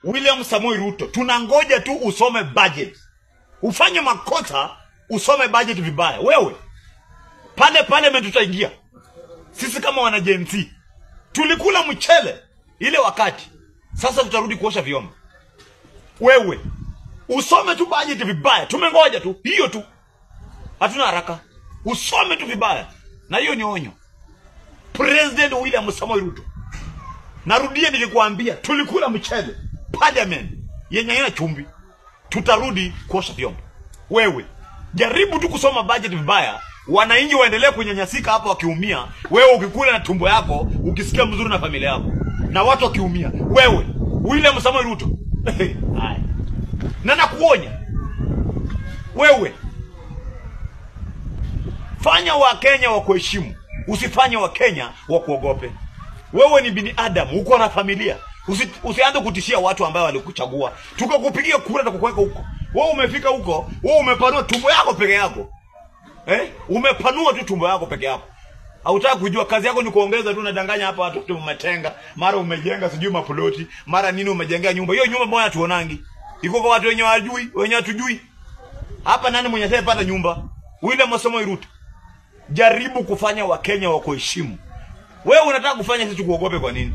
William Samoei Ruto, tunangoja tu usome budget. Ufanye makosa, usome budget vibaya. Wewe pale pale tutaingia. Sisi kama wana Gen Z tulikula mchele ile wakati. Sasa tutarudi kuosha vyombo. Wewe usome tu budget vibaya. Tumengoja tu hiyo tu. Hatuna haraka. Usome tu vibaya. Na hiyo ni onyo. President William Samoei Ruto, narudia nilikuambia, tulikula mchele parliament yenye haina chumvi. Tutarudi kuosha vyombo. Wewe jaribu tu kusoma budget vibaya, wananchi waendelee kunyanyasika hapo wakiumia. Wewe ukikula na tumbo yako, ukisikia mzuri na familia yako, na watu wakiumia. Wewe William Samoei Ruto, haya, na nakuonya wewe, fanya Wakenya wakuheshimu, usifanye Wakenya wakuogope. Wewe ni binadamu, uko na familia. Usianze kutishia watu ambao walikuchagua. Tukakupigia kura na kukuweka huko. Wewe umefika huko, wewe umepanua tumbo yako peke yako. Umepanua tu tumbo yako peke yako. Hautaki kujua kazi yako ni kuongeza tu, unadanganya hapa watu tu umetenga, mara umejenga sijui maploti, mara nini umejengea nyumba. Hiyo nyumba mbona tuonangi? Iko kwa watu wenye hawajui, wenye hatujui. Hapa nani mwenye asiyepata nyumba? William Samoei Ruto, jaribu kufanya Wakenya wakuheshimu. Wewe unataka kufanya sisi tukuogope kwa nini?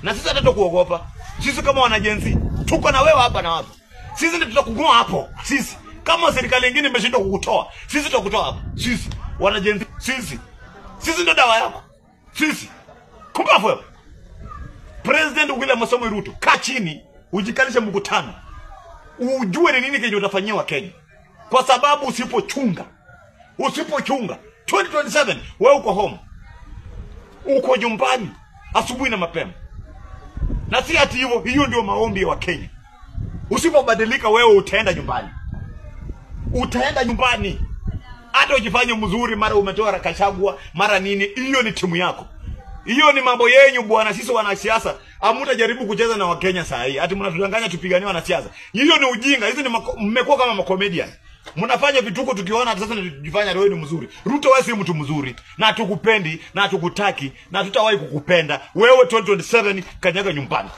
Na sisi hata tukuogopa. Sisi kama wana Gen Z tuko na wewe hapa na hapa. Sisi ndio tutakugoa hapo. Sisi kama serikali nyingine imeshindwa kukutoa, sisi tutakutoa hapo. Sisi wana Gen Z, sisi. Sisi ndio dawa yako. Sisi. Kumbafu wewe. President William Samoei Ruto, kaa chini, ujikalishe mkutano. Ujue ni nini kenye utafanyia Wakenya. Kwa sababu usipochunga 2027 wewe uko home. Uko nyumbani asubuhi na mapema. Na si ati hivyo, hiyo ndio maombi ya Wakenya. Usipobadilika wewe utaenda nyumbani. Utaenda nyumbani. Hata ujifanye mzuri, mara umetoa Gachagua, mara nini, hiyo ni timu yako. Hiyo ni mambo yenu bwana. Sisi wanasiasa hamutajaribu kucheza na Wakenya saa hii. Ati mnatudanganya tupiganie wanasiasa. Hiyo ni ujinga. Hizi ni mmekuwa kama makomedian. Mnafanya vituko tukiona sasa tunajifanya wewe ni mzuri. Ruto wewe si mtu mzuri. Na hatukupendi, na hatukutaki, na hatutawahi kukupenda. Wewe 2027 kanyaga nyumbani.